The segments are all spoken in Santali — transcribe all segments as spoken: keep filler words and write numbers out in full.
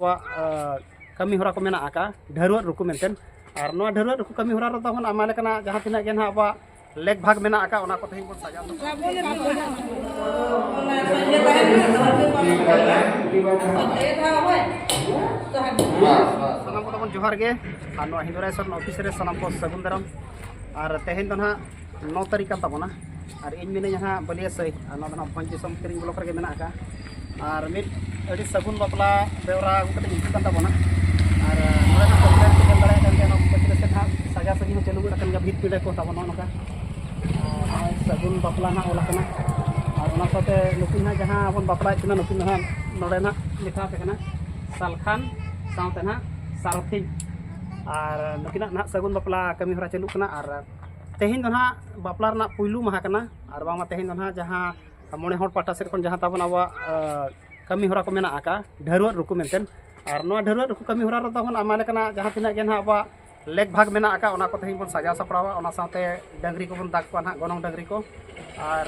ᱟᱵᱚᱣᱟᱜ ᱠᱟᱹᱢᱤ ᱦᱚᱨᱟ ᱠᱚ ᱢᱮᱱᱟᱜ ᱟᱠᱟᱫ ᱰᱷᱟᱹᱨᱣᱟᱹᱜ ᱨᱩᱠᱩ ᱢᱮᱱᱛᱮ᱾ ᱟᱨ ᱱᱚᱣᱟ ᱰᱷᱟᱹᱨᱣᱟᱹᱜ ᱨᱩᱠᱩ ᱠᱟᱹᱢᱤ ᱦᱚᱨᱟ ᱨᱮᱫᱚ ᱵᱚᱱ ᱟᱭᱢᱟ ᱞᱮᱠᱟᱱᱟᱜ ᱡᱟᱦᱟᱸ ᱛᱤᱱᱟᱹᱜ ᱜᱮ ᱱᱟᱦᱟᱜ ᱟᱵᱚᱣᱟᱜ ᱞᱮᱠ ᱵᱷᱟᱜᱽ ᱢᱮᱱᱟᱜ ᱟᱠᱟᱫ, ᱚᱱᱟ ᱠᱚ ᱛᱮᱦᱮᱧ ᱵᱚᱱ ᱥᱟᱡᱟᱣ ᱫᱚᱦᱚ ᱥᱟᱱᱟᱢ ᱠᱚᱫᱚ ᱵᱚᱱ ᱡᱚᱦᱟᱨ ᱜᱮ᱾ ᱟᱨ ᱱᱚᱣᱟ ᱦᱤᱱᱫᱩᱨᱟᱭ ᱥᱚᱨᱮᱱ ᱚᱯᱷᱤᱥ ᱨᱮ ᱥᱟᱱᱟᱢ ᱠᱚ ᱥᱟᱹᱜᱩᱱ ᱫᱟᱨᱟᱢ᱾ ᱟᱨ ᱛᱮᱦᱮᱧ ᱫᱚ ᱱᱟᱦᱟᱜ ᱱᱚ ᱛᱟᱹᱨᱤᱠᱷ ᱠᱟᱱ ᱛᱟᱵᱚᱱᱟ᱾ ᱟᱨ ᱤᱧ ᱢᱤᱱᱟᱹᱧᱟ ᱦᱟᱸᱜ ᱵᱟᱹᱞᱤᱭᱟᱹ ᱥᱟᱹᱭ, ᱟᱨ ᱱᱚᱣᱟ ᱫᱚ ᱱᱟᱦᱟᱜ ᱵᱷᱚᱸᱡᱽ ᱫᱤᱥᱚᱢ ᱠᱤᱨᱤᱧ ᱵᱞᱚᱠ ᱨᱮᱜᱮ ᱢᱮᱱᱟᱜ ᱟᱠᱟᱫ᱾ ᱟᱨ ᱢᱤᱫ ᱟᱹᱰᱤ ᱥᱟᱹᱜᱩᱱ ᱵᱟᱯᱞᱟ ᱵᱮᱣᱨᱟ ᱟᱹᱜᱩ ᱠᱟᱛᱮ ᱤᱧ ᱦᱤᱡᱩᱜ ᱠᱟᱱ ᱛᱟᱵᱚᱱᱟ᱾ ᱟᱨ ᱱᱚᱰᱮ ᱱᱟᱦᱟᱜ ᱯᱮ ᱧᱮᱞ ᱫᱟᱲᱮᱭᱟᱜ ᱠᱟᱱ ᱜᱮᱭᱟ, ᱱᱚᱣᱟ ᱯᱟᱹᱪᱷᱞᱟᱹ ᱥᱮᱫ ᱦᱟᱸᱜ ᱥᱟᱡᱟᱣ ᱥᱟᱹᱡᱤ ᱦᱚᱸ ᱪᱟᱹᱞᱩ ᱜᱚᱫ ᱟᱠᱟᱱ ᱜᱮᱭᱟ, ᱵᱷᱤᱛ ᱯᱤᱸᱰᱟᱹ ᱠᱚ ᱛᱟᱵᱚᱱ ᱱᱚᱜᱼᱚ ᱱᱚᱝᱠᱟ᱾ ᱟᱨ ᱱᱚᱜᱼᱚᱭ ᱥᱟᱹᱜᱩᱱ ᱵᱟᱯᱞᱟ ᱱᱟᱦᱟᱜ ᱚᱞ ᱟᱠᱟᱱᱟ᱾ ᱟᱨ ᱚᱱᱟ ᱥᱟᱶᱛᱮ ᱱᱩᱠᱤᱱ ᱱᱟᱦᱟᱜ ᱡᱟᱦᱟᱸ ᱵᱚᱱ ᱵᱟᱯᱞᱟᱭᱮᱫ ᱠᱤᱱᱟ, ᱱᱩᱠᱤᱱ ᱫᱚ ᱱᱟᱦᱟᱜ ᱱᱚᱰᱮ ᱱᱟᱦᱟᱜ ᱞᱮᱠᱷᱟ ᱟᱯᱮ ᱠᱟᱱᱟ ᱥᱟᱞᱠᱷᱟᱱ ᱥᱟᱶᱛᱮ ᱱᱟᱦᱟᱜ ᱥᱟᱨᱚᱛᱷᱤ᱾ ᱟᱨ ᱱᱩᱠᱤᱱᱟᱜ ᱱᱟᱦᱟᱜ ᱥᱟᱹᱜᱩᱱ ᱵᱟᱯᱞᱟ ᱠᱟᱹᱢᱤ ᱦᱚᱨᱟ ᱪᱟᱹᱞᱩᱜ ᱠᱟᱱᱟ᱾ ᱟᱨ ᱛᱮᱦᱮᱧ ᱫᱚ ᱱᱟᱦᱟᱜ ᱵᱟᱯᱞᱟ ᱨᱮᱱᱟᱜ ᱯᱩᱭᱞᱩ ᱢᱟᱦᱟ ᱠᱟᱱᱟ᱾ ᱟᱨ ᱵᱟᱝᱢᱟ ᱛᱮᱦᱮᱧ ᱫᱚ ᱱᱟᱦᱟᱜ ᱡᱟᱦᱟᱸ ᱢᱚᱬᱮ ᱦᱚᱲ ᱯᱟᱦᱴᱟ ᱥᱮᱫ ᱠᱷᱚᱱ ᱡᱟᱦᱟᱸ ᱛᱟᱵᱚᱱ ᱟᱵᱚᱣᱟᱜ, ᱟᱸ, ᱠᱟᱹᱢᱤ ᱦᱚᱨᱟ ᱠᱚ ᱢᱮᱱᱟᱜ ᱟᱠᱟᱫ ᱰᱷᱟᱹᱨᱣᱟᱹᱜ ᱨᱩᱠᱩ ᱢᱮᱱᱛᱮ᱾ ᱟᱨ ᱱᱚᱣᱟ ᱰᱷᱟᱹᱨᱣᱟᱹᱜ ᱨᱩᱠᱩ ᱠᱟᱹᱢᱤ ᱦᱚᱨᱟ ᱨᱮᱫᱚ ᱵᱚᱱ ᱟᱭᱢᱟ ᱞᱮᱠᱟᱱᱟᱜ ᱡᱟᱦᱟᱸ ᱛᱤᱱᱟᱹᱜ ᱜᱮ ᱱᱟᱦᱟᱜ ᱟᱵᱚᱣᱟᱜ ᱞᱮᱠ ᱵᱷᱟᱜᱽ ᱢᱮᱱᱟᱜ ᱟᱠᱟᱫ, ᱚᱱᱟ ᱠᱚ ᱛᱮᱦᱮᱧ ᱵᱚᱱ ᱥᱟᱡᱟᱣ ᱥᱟᱯᱲᱟᱣᱟ᱾ ᱚᱱᱟ ᱥᱟᱶᱛᱮ ᱰᱟᱹᱝᱨᱤ ᱠᱚᱵᱚᱱ ᱫᱟᱜ ᱠᱚᱣᱟ ᱱᱟᱦᱟᱜ, ᱜᱚᱱᱚᱝ ᱰᱟᱹᱝᱨᱤ ᱠᱚ᱾ ᱟᱨ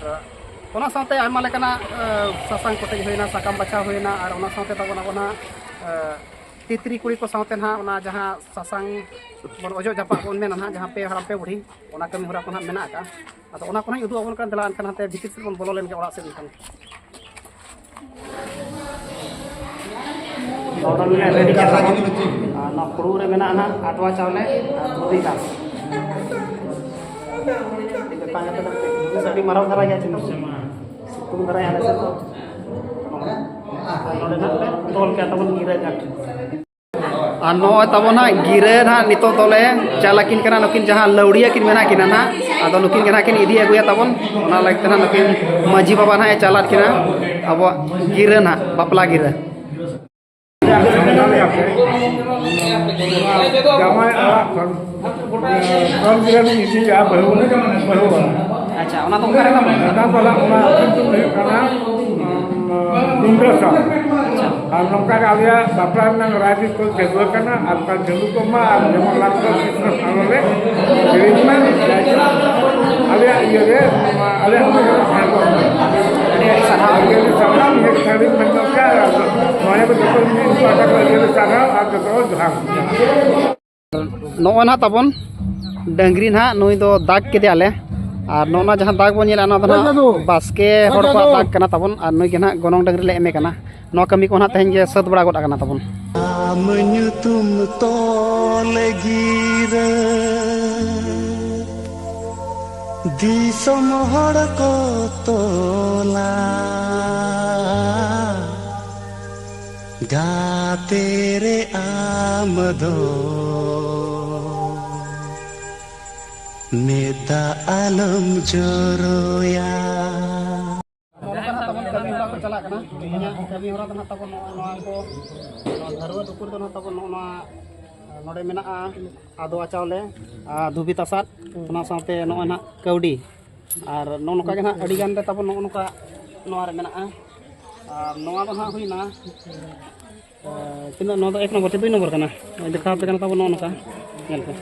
ᱚᱱᱟ ᱥᱟᱶᱛᱮ ᱟᱭᱢᱟ ᱞᱮᱠᱟᱱᱟᱜ, ᱟᱸ, ᱥᱟᱥᱟᱝ ᱠᱚᱴᱮᱡ ᱦᱩᱭᱱᱟ, ᱥᱟᱠᱟᱢ ᱵᱟᱪᱷᱟᱣ ᱦᱩᱭᱱᱟ, ᱟᱨ ᱚᱱᱟ ᱥᱟᱶᱛᱮ ᱛᱟᱵᱚᱱ ᱟᱵᱚ ᱱᱟᱦᱟᱜ, ᱟᱸ, ᱛᱤᱛᱨᱤ ᱠᱩᱲᱤ ᱠᱚ ᱥᱟᱶᱛᱮ ᱱᱟᱦᱟᱜ ᱚᱱᱟ ᱡᱟᱦᱟᱸ ᱥᱟᱥᱟᱝ ᱵᱚᱱ ᱚᱡᱚᱜ ᱡᱟᱯᱟᱜ ᱵᱚᱱ ᱢᱮᱱᱟ ᱱᱟᱦᱟᱜ, ᱡᱟᱦᱟᱸ ᱯᱮ ᱦᱟᱲᱟᱢ ᱯᱮ ᱵᱩᱲᱦᱤ, ᱚᱱᱟ ᱠᱟᱹᱢᱤ ᱦᱚᱨᱟ ᱠᱚ ᱱᱟᱦᱟᱜ ᱢᱮᱱᱟᱜ ᱟᱠᱟᱫᱼᱟ᱾ ᱟᱫᱚ ᱚᱱᱟ ᱠᱚ ᱱᱟᱦᱟᱜ ᱤᱧ ᱩᱫᱩᱜ ᱟᱵᱚᱱ ᱠᱟᱱᱟ᱾ ᱫᱮᱞᱟ ᱮᱱᱠᱷᱟᱱ ᱦᱟᱱᱛᱮ ᱵᱷᱤᱛᱤᱨ ᱥᱮᱫ ᱵᱚᱱ ᱵᱚᱞᱚ ᱞᱮᱱ ᱜᱮ, ᱚᱲᱟᱜ ᱥᱮᱫ ᱮᱱᱠᱷᱟᱱ᱾ ᱱᱚᱰᱮ ᱱᱟᱦᱟᱜ ᱨᱮᱰᱤ ᱠᱟᱛᱮ ᱵᱚᱱ, ᱟᱨ ᱱᱚᱣᱟ ᱯᱷᱩᱲᱩᱜ ᱨᱮ ᱢᱮᱱᱟᱜᱼᱟ ᱱᱟᱦᱟᱜ ᱟᱫᱽᱣᱟ ᱪᱟᱣᱞᱮ ᱟᱨ ᱫᱷᱩᱵᱤ ᱜᱷᱟᱥ᱾ ᱟᱹᱰᱤ ᱢᱟᱨᱟᱝ ᱫᱷᱟᱨᱟ ᱜᱮᱭᱟ ᱪᱤᱱᱛᱟᱹ᱾ ᱥᱤᱛᱩᱝ ᱫᱷᱟᱨᱟᱭᱟ ᱟᱞᱮ ᱥᱮᱫ ᱫᱚ᱾ ᱟᱨ ᱱᱚᱰᱮ ᱱᱟᱦᱟᱜ ᱞᱮ ᱛᱚᱞ ᱠᱮᱫ ᱛᱟᱵᱚᱱ ᱜᱤᱨᱟᱹ ᱜᱟᱹᱴ᱾ ᱟᱨ ᱱᱚᱜᱼᱚᱭ ᱛᱟᱵᱚᱱ ᱦᱟᱸᱜ ᱜᱤᱨᱟᱹ ᱱᱟᱦᱟᱜ ᱱᱤᱛᱚᱜ ᱫᱚᱞᱮ ᱪᱟᱞ ᱟᱹᱠᱤᱱ ᱠᱟᱱᱟ᱾ ᱱᱩᱠᱤᱱ ᱡᱟᱦᱟᱸ ᱞᱟᱹᱣᱲᱤᱭᱟᱹ ᱠᱤᱱ ᱢᱮᱱᱟᱜ ᱠᱤᱱᱟ ᱱᱟᱦᱟᱜ, ᱟᱫᱚ ᱱᱩᱠᱤᱱ ᱜᱮ ᱱᱟᱦᱟᱜ ᱠᱤᱱ ᱤᱫᱤ ᱟᱹᱜᱩᱭᱟ ᱛᱟᱵᱚᱱ᱾ ᱚᱱᱟ ᱞᱟᱹᱜᱤᱫ ᱛᱮ ᱱᱟᱦᱟᱜ ᱱᱩᱠᱤᱱ ᱢᱟᱹᱡᱷᱤ ᱵᱟᱵᱟ ᱱᱟᱦᱟᱜ ᱮ ᱪᱟᱞᱟᱫ ᱠᱤᱱᱟ ᱟᱵᱚᱣᱟᱜ ᱜᱤᱨᱟᱹ ᱱᱟᱦᱟᱜ, ᱵᱟᱯᱞᱟ ᱜᱤᱨᱟᱹ᱾ ᱡᱟᱶᱟᱭ ᱚᱲᱟᱜ ᱠᱷᱚᱱ, ᱮ, ᱠᱚᱲᱟ ᱜᱤᱫᱽᱨᱟᱹ ᱞᱤᱧ ᱤᱫᱤᱭᱮᱫᱼᱟ ᱵᱟᱹᱦᱩ, ᱵᱟᱹᱦᱩ ᱚᱲᱟᱜ᱾ ᱟᱪᱪᱷᱟ, ᱚᱱᱟ ᱫᱚ ᱚᱠᱟᱨᱮ ᱛᱟᱵᱚᱱ? ᱚᱱᱟ ᱫᱚ ᱦᱟᱸᱜ ᱚᱱᱟ ᱟᱹᱛᱩ ᱧᱩᱛᱩᱢ ᱫᱚ ᱦᱩᱭᱩᱜ ᱠᱟᱱᱟ, ᱩᱢ, ᱰᱩᱢᱨᱟᱥᱟᱞ᱾ ᱟᱪᱪᱷᱟ᱾ ᱟᱨ ᱱᱚᱝᱠᱟ ᱜᱮ ᱟᱞᱮᱭᱟᱜ ᱵᱟᱯᱞᱟ ᱨᱮᱱᱟᱜ ᱨᱟᱭᱨᱤᱛ ᱠᱚ ᱪᱟᱹᱞᱩ ᱟᱠᱟᱱᱟ, ᱟᱨ ᱚᱱᱠᱟ ᱪᱟᱹᱞᱩ ᱠᱚᱜ ᱢᱟ, ᱟᱨ ᱡᱮᱢᱚᱱ ᱞᱟᱠᱷ ᱞᱟᱠᱷ ᱠᱤᱥᱟᱹᱬ ᱟᱞᱚ ᱞᱮ ᱦᱤᱲᱤᱧ ᱢᱟ, ᱟᱞᱮᱭᱟᱜ ᱤᱭᱟᱹ ᱨᱮ, ᱟᱞᱮᱭᱟᱜ ᱚᱱᱟ ᱠᱚ ᱛᱟᱦᱮᱸ ᱠᱚᱜ ᱢᱟ᱾ ᱥᱟᱨᱦᱟᱣ᱾ ᱱᱚᱰᱮ ᱠᱚ ᱡᱚᱛᱚ ᱢᱤᱫ ᱠᱚ ᱟᱴᱟ ᱠᱚ ᱟᱹᱰᱤ ᱟᱹᱰᱤ ᱥᱟᱨᱦᱟᱣ ᱟᱨ ᱡᱚᱛᱚ ᱦᱚᱲ ᱡᱚᱦᱟᱨ᱾ ᱱᱚᱜᱼᱚᱭ ᱱᱟᱦᱟᱜ ᱛᱟᱵᱚᱱ ᱰᱟᱹᱝᱨᱤ ᱱᱟᱦᱟᱜ, ᱱᱩᱭ ᱫᱚ ᱫᱟᱜᱽ ᱠᱮᱫᱮᱭᱟᱞᱮ᱾ ᱟᱨ ᱱᱚᱜᱼᱚ ᱱᱟ ᱡᱟᱦᱟᱸ ᱫᱟᱜᱽ ᱵᱚᱱ ᱧᱮᱞᱟ, ᱚᱱᱟ ᱫᱚ ᱱᱟᱦᱟᱜ ᱵᱟᱥᱠᱮ ᱦᱚᱲ ᱠᱚᱣᱟᱜ ᱫᱟᱜᱽ ᱠᱟᱱᱟ ᱛᱟᱵᱚᱱ, ᱟᱨ ᱱᱩᱭ ᱜᱮ ᱱᱟᱦᱟᱜ ᱜᱚᱱᱚᱝ ᱰᱟᱹᱝᱨᱤ ᱞᱮ ᱮᱢᱮ ᱠᱟᱱᱟ᱾ ᱱᱚᱣᱟ ᱠᱟᱹᱢᱤ ᱠᱚ ᱱᱟᱦᱟᱜ ᱛᱮᱦᱮᱧ ᱜᱮ ᱥᱟᱹᱛ ᱵᱟᱲᱟ ᱜᱚᱫ ᱟᱠᱟᱱᱟ ᱛᱟᱵᱚᱱ᱾ ᱟᱢ ᱧᱩᱛᱩᱢ ᱛᱚᱞ ᱜᱤᱨᱟᱹ ᱫᱤᱥᱚᱢ ᱦᱚᱲ ᱠᱚ ᱛᱚᱞᱟ᱾ ᱜᱟᱛᱮ ᱨᱮ ᱟᱢ ᱫᱚ ᱢᱮᱫ ᱫᱟᱜ ᱟᱞᱚᱢ ᱡᱚᱨᱚᱭᱟ᱾ ᱱᱚᱝᱠᱟ ᱱᱟᱜ ᱛᱟᱵᱚᱱ ᱠᱟᱹᱢᱤ ᱦᱚᱨᱟ ᱠᱚ ᱪᱟᱞᱟᱜ ᱠᱟᱱᱟ᱾ ᱤᱧᱟᱹᱜ ᱠᱟᱹᱢᱤ ᱦᱚᱨᱟ ᱫᱚ ᱱᱟᱜ ᱛᱟᱵᱚᱱ ᱱᱚᱜᱼᱚ ᱱᱚᱣᱟ ᱠᱚ, ᱱᱚᱣᱟ ᱫᱷᱟᱹᱨᱣᱟᱹ ᱴᱩᱠᱩᱨ ᱫᱚ ᱱᱟᱜ ᱛᱟᱵᱚᱱ ᱱᱚᱜᱼᱚ ᱱᱚᱣᱟ ᱱᱚᱰᱮ ᱢᱮᱱᱟᱜᱼᱟ ᱟᱫᱣᱟ ᱪᱟᱣᱞᱮ, ᱟᱨ ᱫᱷᱩᱵᱤ ᱛᱟᱥᱟᱫ, ᱚᱱᱟ ᱥᱟᱶᱛᱮ ᱱᱚᱜᱼᱚᱭ ᱱᱟᱜ ᱠᱟᱹᱣᱰᱤ᱾ ᱟᱨ ᱱᱚᱜᱼᱚ ᱱᱚᱝᱠᱟ ᱜᱮ ᱱᱟᱜ ᱟᱹᱰᱤ ᱜᱟᱱ ᱨᱮ ᱛᱟᱵᱚᱱ ᱱᱚᱜᱼᱚ ᱱᱚᱝᱠᱟ ᱱᱚᱣᱟ ᱨᱮ ᱢᱮᱱᱟᱜᱼᱟ᱾ ᱟᱨ ᱱᱚᱣᱟ ᱫᱚ ᱱᱟᱜ ᱦᱩᱭᱱᱟ, ᱮ, ᱛᱤᱱᱟᱹᱜ, ᱱᱚᱣᱟ ᱫᱚ ᱮᱠ ᱱᱚᱢᱵᱚᱨ ᱪᱮ ᱫᱩᱭ ᱱᱚᱢᱵᱚᱨ ᱠᱟᱱᱟ? ᱱᱚᱜᱼᱚᱭ ᱫᱮᱠᱷᱟᱣ ᱟᱯᱮ ᱠᱟᱱᱟ ᱛᱟᱵᱚᱱ ᱱᱚᱜᱼᱚ ᱱᱚᱝᱠᱟ, ᱧᱮᱞ ᱯᱮ᱾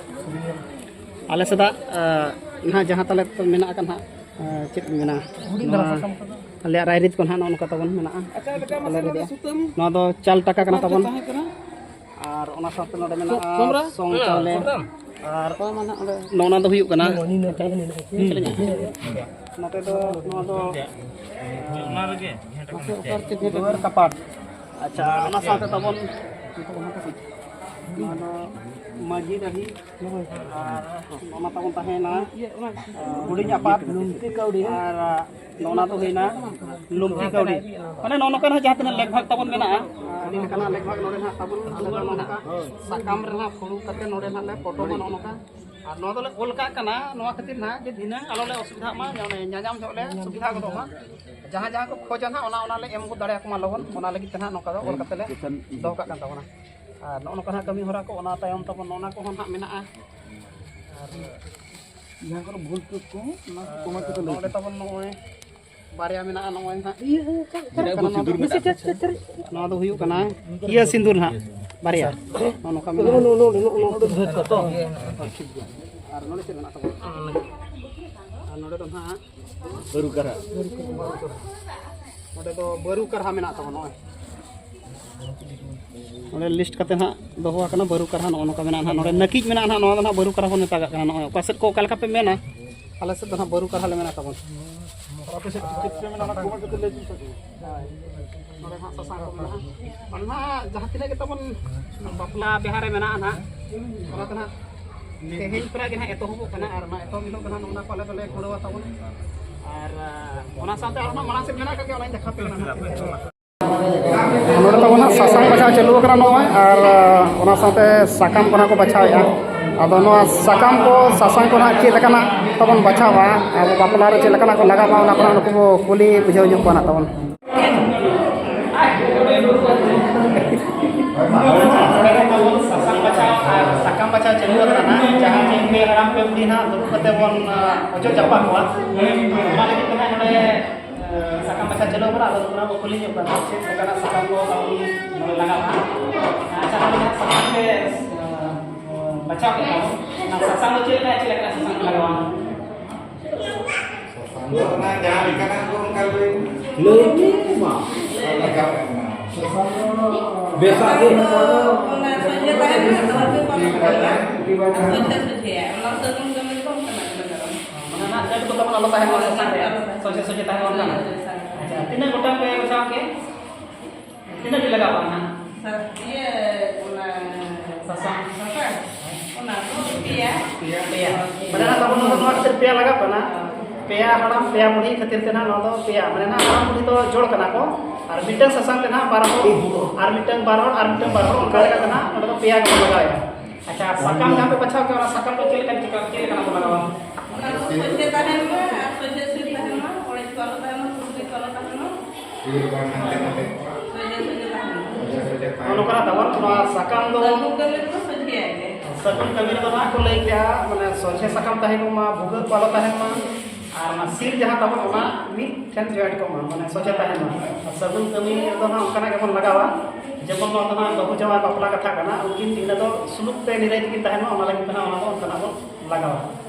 ᱟᱞᱮ ᱥᱮᱫᱟᱜ, ᱮ, ᱱᱟᱦᱟᱜ ᱡᱟᱦᱟᱸ ᱛᱟᱞᱮ ᱢᱮᱱᱟᱜ ᱟᱠᱟᱫ ᱱᱟᱦᱟᱜ, ᱮ, ᱪᱮᱫ ᱠᱚ ᱢᱮᱱᱟ, ᱱᱚᱣᱟ ᱟᱞᱮᱭᱟᱜ ᱨᱟᱭᱨᱤᱛ ᱠᱚ ᱱᱟᱦᱟᱜ ᱱᱚᱜᱼᱚ ᱱᱚᱝᱠᱟ ᱛᱟᱵᱚᱱ ᱢᱮᱱᱟᱜᱼᱟ᱾ ᱟᱞᱮ ᱨᱮᱭᱟᱜ ᱱᱚᱣᱟ ᱫᱚ ᱪᱟᱞ ᱴᱟᱠᱟ ᱠᱟᱱᱟ ᱛᱟᱵᱚᱱ᱾ ᱟᱨ ᱚᱱᱟ ᱥᱟᱶᱛᱮ ᱱᱚᱰᱮ ᱢᱮᱱᱟᱜᱼᱟ ᱥᱚᱝ ᱪᱟᱣᱞᱮ᱾ ᱟᱨ ᱱᱚᱜᱼᱚ ᱱᱟ ᱫᱚ ᱦᱩᱭᱩᱜ ᱠᱟᱱᱟ, ᱱᱚᱛᱮ ᱫᱚ ᱱᱚᱣᱟ ᱫᱚ ᱠᱟᱯᱟᱴ᱾ ᱟᱪᱪᱷᱟ, ᱚᱱᱟ ᱥᱟᱶᱛᱮ ᱛᱟᱵᱚᱱ ᱱᱚᱣᱟ ᱫᱚ ᱢᱟᱹᱡᱷᱤ ᱫᱟᱹᱲᱦᱤ, ᱟᱨ ᱚᱱᱟ ᱛᱟᱵᱚᱱ ᱛᱟᱦᱮᱸᱭᱮᱱᱟ ᱦᱩᱰᱤᱧ ᱟᱯᱟᱛ, ᱟᱨ ᱱᱚᱜᱼᱚ ᱱᱟ ᱫᱚ ᱦᱩᱭᱱᱟ ᱞᱩᱢᱯᱤ ᱠᱟᱹᱣᱰᱤ᱾ ᱢᱟᱱᱮ ᱱᱚᱜᱼᱚ ᱱᱚᱝᱠᱟᱱ ᱦᱚᱸ ᱡᱟᱦᱟᱸ ᱛᱤᱱᱟᱹᱜ ᱞᱮᱠ ᱵᱷᱟᱜᱽ ᱛᱟᱵᱚᱱ ᱢᱮᱱᱟᱜᱼᱟ, ᱟᱹᱰᱤ ᱞᱮᱠᱟᱱᱟᱜ ᱞᱮᱠ ᱵᱷᱟᱜᱽ ᱱᱚᱰᱮ ᱱᱟᱦᱟᱜ ᱛᱟᱵᱚᱱ ᱟᱞᱮ ᱫᱚ ᱱᱚᱝᱠᱟ ᱥᱟᱠᱟᱢ ᱨᱮ ᱱᱟᱦᱟᱜ ᱯᱷᱩᱲᱩᱜ ᱠᱟᱛᱮ ᱱᱚᱰᱮ ᱱᱟᱦᱟᱜ ᱞᱮ ᱯᱚᱴᱚᱢᱟ ᱱᱚᱜᱼᱚ ᱱᱚᱝᱠᱟ᱾ ᱟᱨ ᱱᱚᱣᱟ ᱫᱚᱞᱮ ᱚᱞ ᱠᱟᱜ ᱠᱟᱱᱟ ᱱᱚᱣᱟ ᱠᱷᱟᱹᱛᱤᱨ ᱱᱟᱦᱟᱜ ᱡᱮ ᱫᱷᱤᱱᱟᱹᱝ ᱟᱞᱚ ᱞᱮ ᱚᱥᱩᱵᱤᱫᱷᱟᱜ ᱢᱟ, ᱢᱟᱱᱮ ᱧᱟᱧᱟᱢ ᱡᱚᱦᱚᱜ ᱞᱮ ᱥᱩᱵᱤᱫᱷᱟ ᱜᱚᱫᱚᱜ ᱢᱟ᱾ ᱡᱟᱦᱟᱸ ᱡᱟᱦᱟᱸ ᱠᱚ ᱠᱷᱚᱡᱟ ᱱᱟᱦᱟᱜ ᱚᱱᱟ ᱚᱱᱟ ᱞᱮ ᱮᱢ ᱜᱚᱫ ᱫᱟᱲᱮᱭᱟᱠᱚ ᱢᱟ ᱞᱚᱜᱚᱱ, ᱚᱱᱟ ᱞᱟᱹᱜᱤᱫ ᱛᱮ ᱱᱟᱦᱟᱜ ᱱᱚᱝᱠᱟ ᱫᱚ ᱚᱞ ᱠᱟᱛᱮ ᱞᱮ ᱫᱚᱦᱚ ᱠᱟᱜ ᱠᱟᱱ ᱛᱟᱵᱚᱱᱟ᱾ ᱟᱨ ᱱᱚᱜᱼᱚ ᱱᱚᱝᱠᱟ ᱱᱟᱦᱟᱜ ᱠᱟᱹᱢᱤ ᱦᱚᱨᱟ ᱠᱚ ᱚᱱᱟ ᱛᱟᱭᱚᱢ ᱛᱟᱵᱚᱱ ᱱᱚᱜᱼᱚ ᱱᱟ ᱠᱚᱦᱚᱸ ᱱᱟᱦᱟᱜ ᱢᱮᱱᱟᱜᱼᱟ᱾ ᱟᱨ ᱡᱟᱦᱟᱸ ᱠᱚᱨᱮ ᱵᱷᱩᱞ ᱪᱩᱠ ᱠᱚ, ᱚᱱᱟ ᱠᱚ ᱠᱚᱢᱟ ᱠᱟᱛᱮ ᱞᱟᱹᱭ ᱱᱚᱰᱮ ᱯᱮ᱾ ᱛᱟᱵᱚᱱ ᱱᱚᱜᱼᱚᱭ ᱵᱟᱨᱭᱟ ᱢᱮᱱᱟᱜᱼᱟ, ᱱᱚᱜᱼᱚᱭ ᱱᱟᱦᱟᱜ ᱱᱚᱣᱟ ᱫᱚ ᱦᱩᱭᱩᱜ ᱠᱟᱱᱟ ᱤᱭᱟᱹ ᱥᱤᱸᱫᱩᱨ ᱱᱟᱦᱟᱜ ᱵᱟᱨᱭᱟ᱾ ᱱᱚᱜᱼᱚ ᱱᱚᱝᱠᱟ ᱢᱮᱱᱟᱜᱼᱟ᱾ ᱟᱨ ᱱᱚᱰᱮ ᱪᱮᱫ ᱢᱮᱱᱟᱜ ᱛᱟᱵᱚᱱᱟ? ᱱᱚᱰᱮ ᱫᱚ ᱱᱟᱦᱟᱜ ᱵᱟᱹᱨᱩ ᱠᱟᱨᱦᱟ᱾ ᱱᱚᱰᱮ ᱫᱚ ᱵᱟᱹᱨᱩ ᱠᱟᱨᱦᱟ ᱢᱮᱱᱟᱜ ᱛᱟᱵᱚᱱᱟ, ᱱᱚᱜᱼᱚᱭ᱾ ᱱᱚᱰᱮ ᱞᱤᱥᱴ ᱠᱟᱛᱮ ᱱᱟᱦᱟᱜ ᱫᱚᱦᱚ ᱟᱠᱟᱱᱟ ᱵᱟᱹᱨᱩ ᱠᱟᱨᱦᱟ, ᱱᱚᱜᱼᱚ ᱱᱚᱝᱠᱟ ᱢᱮᱱᱟᱜᱼᱟ ᱱᱟᱦᱟᱜ᱾ ᱱᱚᱰᱮ ᱱᱟᱹᱠᱤᱡ ᱢᱮᱱᱟᱜᱼᱟ ᱱᱟᱦᱟᱜ, ᱱᱚᱣᱟ ᱫᱚ ᱱᱟᱦᱟᱜ ᱵᱟᱹᱨᱩ ᱠᱟᱨᱦᱟ ᱵᱚᱱ ᱢᱮᱛᱟᱜᱟᱜ ᱠᱟᱱᱟ᱾ ᱱᱚᱜᱼᱚᱭ ᱚᱠᱟ ᱥᱮᱫ ᱠᱚ ᱚᱠᱟ ᱞᱮᱠᱟ ᱯᱮ ᱢᱮᱱᱟ, ᱟᱞᱮ ᱥᱮᱫ ᱫᱚ ᱱᱟᱦᱟᱜ ᱵᱟᱹᱨᱩ ᱠᱟᱨᱦᱟ ᱞᱮ ᱢᱮᱱᱟ ᱛᱟᱵᱚᱱ᱾ ᱟᱨ ᱟᱯᱮ ᱥᱮᱫ ᱪᱮᱫ ᱯᱮ ᱢᱮᱱᱟ, ᱚᱱᱟ ᱠᱚᱢᱮᱱᱴ ᱠᱟᱛᱮ ᱞᱟᱹᱭ ᱯᱮ᱾ ᱦᱳᱭ᱾ ᱱᱚᱰᱮ ᱱᱟᱦᱟᱜ ᱥᱟᱥᱟᱝ ᱠᱚ ᱢᱮᱱᱟᱜᱼᱟ᱾ ᱚᱱᱟ ᱱᱟᱦᱟᱜ ᱡᱟᱦᱟᱸ ᱛᱤᱱᱟᱹᱜ ᱜᱮ ᱛᱟᱵᱚᱱ ᱵᱟᱯᱞᱟ ᱵᱤᱦᱟᱹ ᱨᱮ ᱢᱮᱱᱟᱜᱼᱟ ᱱᱟᱦᱟᱜ, ᱚᱱᱟ ᱫᱚ ᱱᱟᱦᱟᱜ ᱛᱮᱦᱮᱧ ᱠᱷᱚᱱᱟᱜ ᱜᱮ ᱱᱟᱦᱟᱜ ᱮᱛᱚᱦᱚᱵᱚᱜ ᱠᱟᱱᱟ ᱟᱨ ᱚᱱᱟ ᱮᱛᱚᱦᱚᱵ ᱦᱤᱞᱳᱜ ᱫᱚ ᱱᱟᱦᱟᱜ ᱱᱚᱜᱼᱚ ᱱᱟ ᱠᱚ ᱟᱞᱮ ᱫᱚᱞᱮ ᱠᱩᱲᱟᱹᱣᱟ ᱛᱟᱵᱚᱱ᱾ ᱟᱨ, ᱟᱨ ᱚᱱᱟ ᱥᱟᱶᱛᱮ ᱟᱨᱦᱚᱸ ᱢᱟᱲᱟᱝ ᱥᱮᱫ ᱢᱮᱱᱟᱜ ᱟᱠᱟᱫ ᱜᱮᱭᱟ, ᱚᱱᱟᱧ ᱫᱮᱠᱷᱟᱣ ᱟᱯᱮ ᱠᱟᱱᱟ ᱱᱟᱦᱟᱜ᱾ ᱱᱚᱰᱮ ᱛᱟᱵᱚᱱ ᱱᱟᱦᱟᱜ ᱥᱟᱥᱟᱝ ᱵᱟᱪᱷᱟᱣ ᱪᱟᱹᱞᱩ ᱟᱠᱟᱱᱟ ᱱᱚᱜᱼᱚᱭ, ᱟᱨ, ᱟᱨ ᱚᱱᱟ ᱥᱟᱶᱛᱮ ᱥᱟᱠᱟᱢ ᱠᱚ ᱱᱟᱦᱟᱜ ᱠᱚ ᱵᱟᱪᱷᱟᱣᱮᱫᱼᱟ᱾ ᱟᱫᱚ ᱱᱚᱣᱟ ᱥᱟᱠᱟᱢ ᱠᱚ, ᱥᱟᱥᱟᱝ ᱠᱚ ᱱᱟᱦᱟᱜ ᱪᱮᱫ ᱞᱮᱠᱟᱱᱟᱜ ᱛᱟᱵᱚᱱ ᱵᱟᱪᱷᱟᱣᱟ, ᱟᱵᱚ ᱵᱟᱯᱞᱟ ᱨᱮ ᱪᱮᱫ ᱞᱮᱠᱟᱱᱟᱜ ᱠᱚ ᱞᱟᱜᱟᱣᱟ, ᱚᱱᱟ ᱠᱚ ᱱᱟᱦᱟᱜ ᱱᱩᱠᱩ ᱠᱚ ᱠᱩᱞᱤ ᱵᱩᱡᱷᱟᱹᱣ ᱧᱚᱜ ᱠᱚᱣᱟ ᱱᱟᱦᱟᱜ ᱛᱟᱵᱚᱱ᱾ ᱥᱟᱥᱟᱝ ᱵᱟᱪᱷᱟᱣ ᱟᱨ ᱥᱟᱠᱟᱢ ᱵᱟᱪᱷᱟᱣ ᱪᱟᱹᱞᱩ ᱟᱠᱟᱱᱟ, ᱡᱟᱦᱟᱸ ᱡᱮ ᱯᱮ ᱦᱟᱲᱟᱢ ᱯᱮ ᱵᱩᱰᱷᱤ ᱱᱟᱦᱟᱜ ᱫᱩᱲᱩᱵ ᱠᱟᱛᱮ ᱵᱚᱱ, ᱟ, ᱚᱪᱚᱜ ᱡᱟᱯᱟᱜ ᱠᱚᱣᱟ᱾ ᱚᱱᱟ ᱞᱟᱹᱜᱤᱫ ᱛᱮ ᱱᱟᱦᱟᱜ ᱱᱚᱰᱮ, ᱟ, ᱥᱟᱠᱟᱢ ᱵᱟᱪᱷᱟᱣ ᱪᱟᱹᱞᱩ ᱟᱠᱟᱱᱟ᱾ ᱟᱫᱚ ᱚᱱᱟ ᱠᱚ ᱠᱩᱞᱤ ᱧᱚᱜ ᱠᱟᱱᱟ, ᱪᱮᱫ ᱞᱮᱠᱟᱱᱟᱜ ᱥᱟᱠᱟᱢ ᱠᱚ ᱛᱟᱵᱚᱱ ᱱᱚᱰᱮ ᱞᱟᱜᱟᱜᱼᱟ? ᱟᱪᱪᱷᱟ, ᱱᱚᱰᱮ ᱱᱟᱦᱟᱜ ᱥᱟᱠᱟᱢ ᱯᱮ, ᱟ, ᱵᱟᱪᱷᱟᱣ ᱠᱮᱫᱟ, ᱚᱱᱟ ᱥᱟᱥᱟᱝ ᱫᱚ ᱪᱮᱫ ᱞᱮᱠᱟ, ᱪᱮᱫ ᱞᱮᱠᱟᱱᱟᱜ ᱥᱟᱥᱟᱝ ᱯᱮ ᱞᱟᱜᱟᱣᱟ? ᱥᱟᱥᱟᱝ ᱫᱚ ᱚᱱᱟ ᱡᱟᱦᱟᱸ ᱞᱮᱠᱟᱱᱟᱜ ᱠᱚ ᱚᱱᱠᱟ ᱞᱟᱹᱭ ᱢᱮ᱾ ᱞᱟᱹᱭ ᱢᱮ ᱢᱟ᱾ ᱞᱟᱜᱟᱣ ᱠᱟᱱᱟ᱾ ᱥᱟᱥᱟᱝ ᱫᱚ ᱵᱮᱥᱟᱜ ᱜᱮ᱾ ᱚᱱᱟ ᱥᱚᱡᱷᱮ ᱛᱟᱦᱮᱱᱟ, ᱚᱱᱟ ᱫᱚ ᱵᱟᱝ ᱞᱟᱜᱟᱜᱼᱟ᱾ ᱥᱚᱡᱷᱮ ᱥᱚᱡᱷᱮᱭᱟ, ᱚᱱᱟ ᱥᱟᱹᱜᱩᱱ ᱠᱟᱹᱢᱤ ᱨᱮᱫᱚ ᱚᱱᱠᱟᱱᱟᱜ ᱜᱮ ᱞᱟᱜᱟᱜᱼᱟ᱾ ᱚᱱᱟ ᱨᱮᱱᱟᱜ ᱥᱮᱴ ᱠᱚ ᱛᱟᱵᱚᱱ ᱟᱞᱚ ᱛᱟᱦᱮᱱ ᱢᱟ, ᱥᱟᱥᱟᱝ ᱨᱮᱭᱟᱜ᱾ ᱥᱚᱡᱷᱮ ᱥᱚᱡᱷᱮ ᱛᱟᱦᱮᱱ ᱢᱟ ᱚᱱᱠᱟᱱᱟᱜ᱾ ᱦᱳᱭ, ᱦᱳᱭ, ᱦᱳᱭ᱾ ᱟᱪᱪᱷᱟ, ᱛᱤᱱᱟᱹᱜ ᱜᱚᱴᱟᱝ ᱯᱮ ᱵᱟᱪᱷᱟᱣ ᱠᱮᱫ? ᱛᱤᱱᱟᱹᱜ ᱵᱤᱱ ᱞᱟᱜᱟᱣ ᱠᱟᱜᱼᱟ ᱱᱟᱦᱟᱜ? ᱥᱟᱨ, ᱤᱭᱟᱹ, ᱚᱱᱟ ᱥᱟᱥᱟᱝ᱾ ᱥᱟᱥᱟᱝ? ᱚᱱᱟ ᱫᱚ ᱯᱮᱭᱟ᱾ ᱯᱮᱭᱟ᱾ ᱯᱮᱭᱟ᱾ ᱢᱟᱱᱮ ᱱᱟᱦᱟᱜ ᱛᱟᱵᱚᱱ ᱱᱚᱣᱟ ᱠᱷᱟᱹᱛᱤᱨ ᱯᱮᱭᱟ ᱞᱟᱜᱟᱜ ᱠᱟᱱᱟ᱾ ᱯᱮᱭᱟ ᱦᱟᱲᱟᱢ, ᱯᱮᱭᱟ ᱵᱩᱲᱦᱤ ᱠᱷᱟᱹᱛᱤᱨ ᱛᱮ ᱱᱟᱦᱟᱜ ᱱᱚᱣᱟ ᱫᱚ ᱯᱮᱭᱟ᱾ ᱢᱟᱱᱮ ᱱᱟᱦᱟᱜ ᱦᱟᱲᱟᱢ ᱵᱩᱲᱦᱤ ᱫᱚ ᱡᱚᱲ ᱠᱟᱱᱟ ᱠᱚ᱾ ᱟᱨ ᱢᱤᱫᱴᱟᱝ ᱥᱟᱥᱟᱝ ᱛᱮ ᱱᱟᱦᱟᱜ ᱵᱟᱨ ᱦᱚᱲ, ᱟᱨ ᱢᱤᱫᱴᱟᱝ ᱵᱟᱨ ᱦᱚᱲ, ᱟᱨ ᱢᱤᱫᱴᱟᱝ ᱵᱟᱨ ᱦᱚᱲ, ᱚᱱᱠᱟ ᱞᱮᱠᱟᱛᱮ ᱱᱟᱦᱟᱜ ᱱᱚᱰᱮ ᱫᱚ ᱯᱮᱭᱟ ᱜᱮᱵᱚᱱ ᱞᱟᱜᱟᱣᱮᱫᱼᱟ᱾ ᱟᱪᱪᱷᱟ, ᱥᱟᱠᱟᱢ ᱡᱟᱦᱟᱸ ᱯᱮ ᱵᱟᱪᱷᱟᱣ ᱠᱮᱫᱟ, ᱚᱱᱟ ᱥᱟᱠᱟᱢ ᱫᱚ ᱪᱮᱫ ᱞᱮᱠᱟᱱ, ᱪᱮᱫ ᱞᱮᱠᱟᱱᱟᱜ ᱵᱚᱱ ᱞᱟᱜᱟᱣᱟ? ᱚᱱᱟ ᱫᱚ ᱥᱚᱡᱷᱮ ᱛᱟᱦᱮᱱ ᱢᱟ, ᱟᱨ ᱥᱚᱡᱷᱮ ᱥᱤᱫ ᱛᱟᱦᱮᱱ ᱢᱟ, ᱚᱲᱮᱡ ᱠᱚ ᱟᱞᱚ ᱛᱟᱦᱮᱱ ᱢᱟ, ᱥᱩᱥᱱᱤ ᱠᱚ ᱟᱞᱚ ᱛᱟᱦᱮᱱ ᱢᱟ᱾ ᱤᱭᱟᱹ ᱵᱟᱝ ᱦᱟᱱᱛᱮ ᱱᱟᱛᱮ᱾ ᱥᱚᱡᱷᱮ ᱥᱚᱡᱷᱮ ᱛᱟᱦᱮᱱ ᱢᱟ᱾ ᱥᱚᱡᱷᱮ ᱥᱚᱡᱷᱮ ᱛᱟᱦᱮᱱ ᱱᱚᱜᱼᱚ ᱱᱚᱝᱠᱟᱱᱟᱜ ᱛᱟᱵᱚᱱ ᱱᱚᱣᱟ ᱥᱟᱠᱟᱢ ᱫᱚ᱾ ᱥᱟᱹᱜᱩᱱ ᱠᱟᱹᱢᱤ ᱨᱮᱫᱚ ᱥᱚᱡᱷᱮᱭᱟᱭ ᱜᱮ᱾ ᱥᱟᱹᱜᱩᱱ ᱠᱟᱹᱢᱤ ᱨᱮᱫᱚ ᱱᱟᱦᱟᱜ ᱠᱚ ᱞᱟᱹᱭ ᱠᱮᱜᱼᱟ, ᱢᱟᱱᱮ ᱥᱚᱡᱷᱮ ᱥᱟᱠᱟᱢ ᱛᱟᱦᱮᱸ ᱠᱚᱜ ᱢᱟ, ᱵᱷᱩᱜᱟᱹᱜ ᱠᱚ ᱟᱞᱚ ᱛᱟᱦᱮᱱ ᱢᱟ, ᱟᱨ ᱚᱱᱟ ᱥᱤᱨ ᱡᱟᱦᱟᱸ ᱛᱟᱵᱚᱱ ᱚᱱᱟ ᱢᱤᱫ ᱴᱷᱮᱱ ᱡᱚᱭᱮᱱᱴ ᱠᱚᱜ ᱢᱟ, ᱢᱟᱱᱮ ᱥᱚᱡᱷᱮ ᱛᱟᱦᱮᱱ ᱢᱟ᱾ ᱟᱨ ᱥᱟᱹᱜᱩᱱ ᱠᱟᱹᱢᱤ ᱨᱮᱫᱚ ᱱᱟᱦᱟᱜ ᱚᱱᱠᱟᱱᱟᱜ ᱜᱮᱵᱚᱱ ᱞᱟᱜᱟᱣᱟ, ᱡᱮᱢᱚᱱ ᱱᱚᱣᱟ ᱫᱚ ᱱᱟᱦᱟᱜ ᱵᱟᱹᱦᱩ ᱡᱟᱶᱟᱭ ᱵᱟᱯᱞᱟ ᱠᱟᱛᱷᱟ ᱠᱟᱱᱟ, ᱩᱱᱠᱤᱱ ᱤᱱᱟᱹ ᱫᱚ ᱥᱩᱞᱩᱠ ᱛᱮ ᱱᱤᱨᱟᱹᱭ ᱛᱮᱠᱤᱱ ᱛᱟᱦᱮᱱ ᱢᱟ, ᱚᱱᱟ ᱞᱟᱹᱜᱤᱫ ᱛᱮ ᱱᱟᱦᱟᱜ ᱚᱱᱟ ᱫᱚ ᱚᱱᱠᱟᱱᱟᱜ ᱵᱚᱱ ᱞᱟᱜᱟᱣᱟ᱾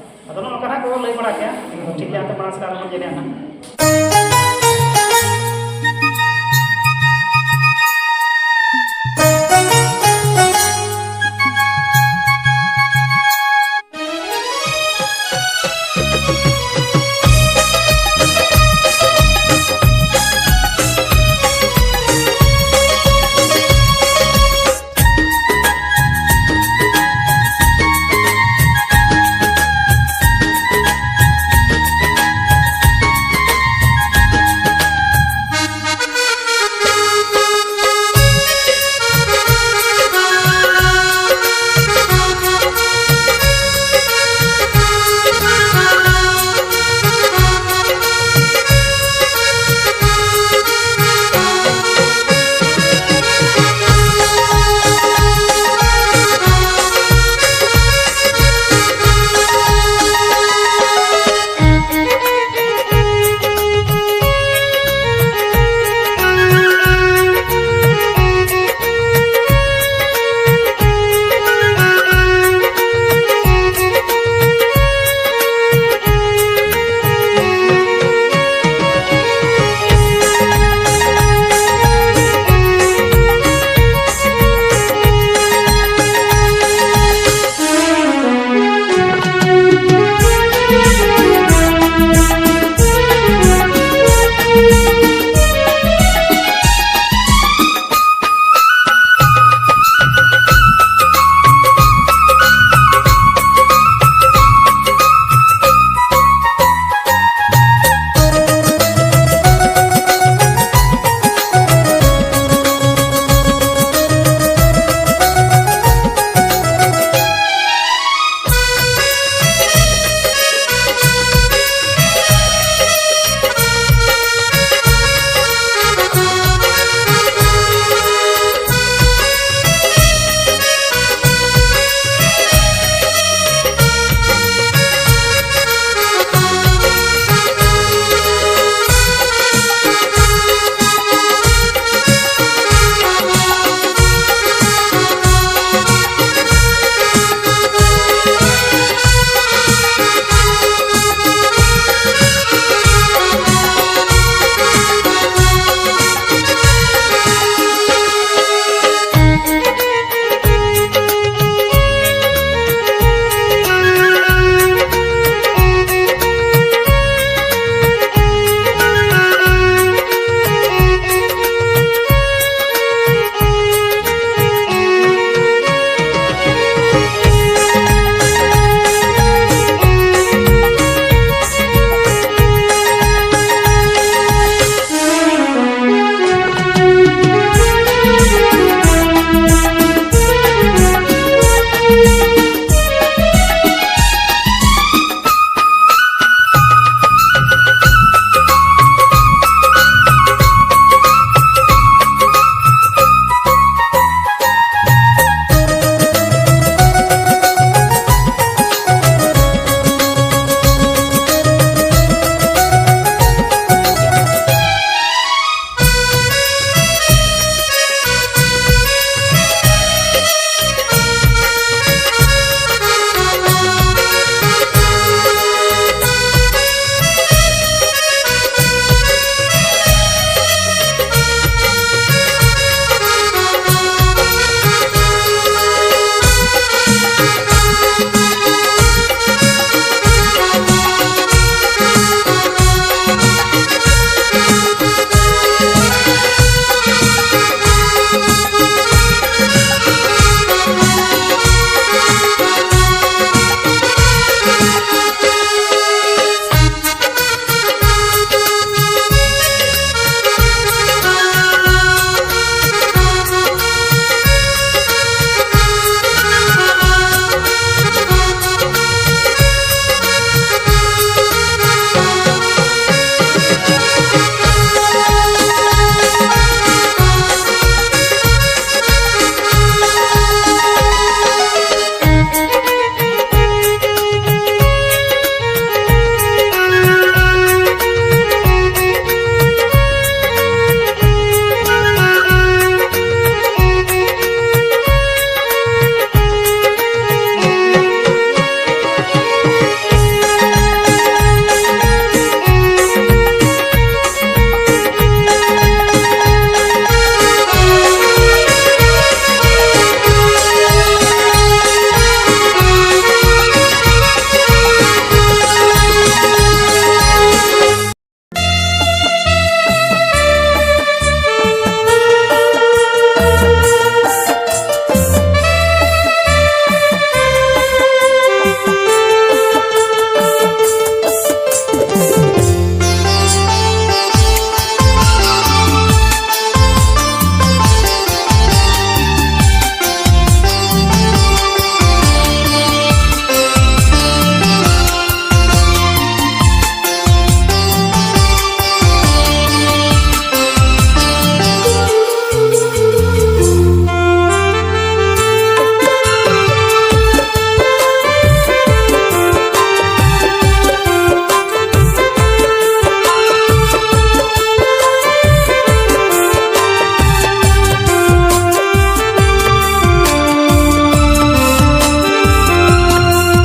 ᱟᱫᱚ ᱱᱚᱜᱼᱚ ᱱᱚᱝᱠᱟ ᱱᱟᱜ ᱠᱚ ᱞᱟᱹᱭ ᱵᱟᱲᱟ ᱠᱮᱭᱟ᱾ ᱴᱷᱤᱠ ᱜᱮᱭᱟ, ᱟᱫᱚ ᱢᱟᱲᱟᱝ ᱥᱮᱫ ᱟᱨᱚ ᱵᱚᱱ ᱧᱮᱞᱮᱜᱼᱟ ᱱᱟᱜ᱾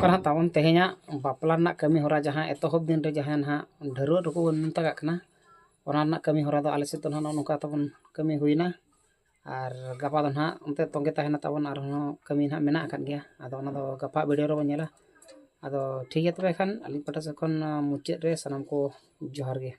ᱱᱚᱝᱠᱟ ᱱᱟᱦᱟᱜ ᱛᱟᱵᱚᱱ ᱛᱮᱦᱮᱧᱟᱜ ᱵᱟᱯᱞᱟ ᱨᱮᱱᱟᱜ ᱠᱟᱹᱢᱤ ᱦᱚᱨᱟ, ᱡᱟᱦᱟᱸ ᱮᱛᱚᱦᱚᱵ ᱫᱤᱱ ᱨᱮ ᱡᱟᱦᱟᱸ ᱱᱟᱦᱟᱜ ᱰᱷᱟᱹᱨᱣᱟᱹᱜ ᱨᱩᱠᱩ ᱵᱚᱱ ᱢᱮᱛᱟᱜᱟᱜ ᱠᱟᱱᱟ, ᱚᱱᱟ ᱨᱮᱱᱟᱜ ᱠᱟᱹᱢᱤ ᱦᱚᱨᱟ ᱫᱚ ᱟᱞᱮ ᱥᱮᱫ ᱫᱚ ᱱᱟᱦᱟᱜ ᱱᱚᱜᱼᱚ ᱱᱚᱝᱠᱟ ᱛᱟᱵᱚᱱ ᱠᱟᱹᱢᱤ ᱦᱩᱭᱱᱟ᱾ ᱟᱨ ᱜᱟᱯᱟ ᱫᱚ ᱱᱟᱦᱟᱜ ᱚᱱᱛᱮ ᱛᱚᱸᱜᱮ ᱛᱟᱦᱮᱱᱟ ᱛᱟᱵᱚᱱ, ᱟᱨᱦᱚᱸ ᱠᱟᱹᱢᱤ ᱱᱟᱦᱟᱜ ᱢᱮᱱᱟᱜ ᱟᱠᱟᱫ ᱜᱮᱭᱟ᱾ ᱟᱫᱚ ᱚᱱᱟ ᱫᱚ ᱜᱟᱯᱟ ᱵᱷᱤᱰᱤᱭᱳ ᱨᱮᱵᱚᱱ ᱧᱮᱞᱟ᱾ ᱟᱫᱚ ᱴᱷᱤᱠ ᱜᱮᱭᱟ ᱛᱚᱵᱮ ᱠᱷᱟᱱ, ᱟᱹᱞᱤᱧ ᱯᱟᱦᱴᱟ ᱥᱮᱫ ᱠᱷᱚᱱ ᱢᱩᱪᱟᱹᱫ ᱨᱮ ᱥᱟᱱᱟᱢ ᱠᱚ ᱡᱚᱦᱟᱨ ᱜᱮ᱾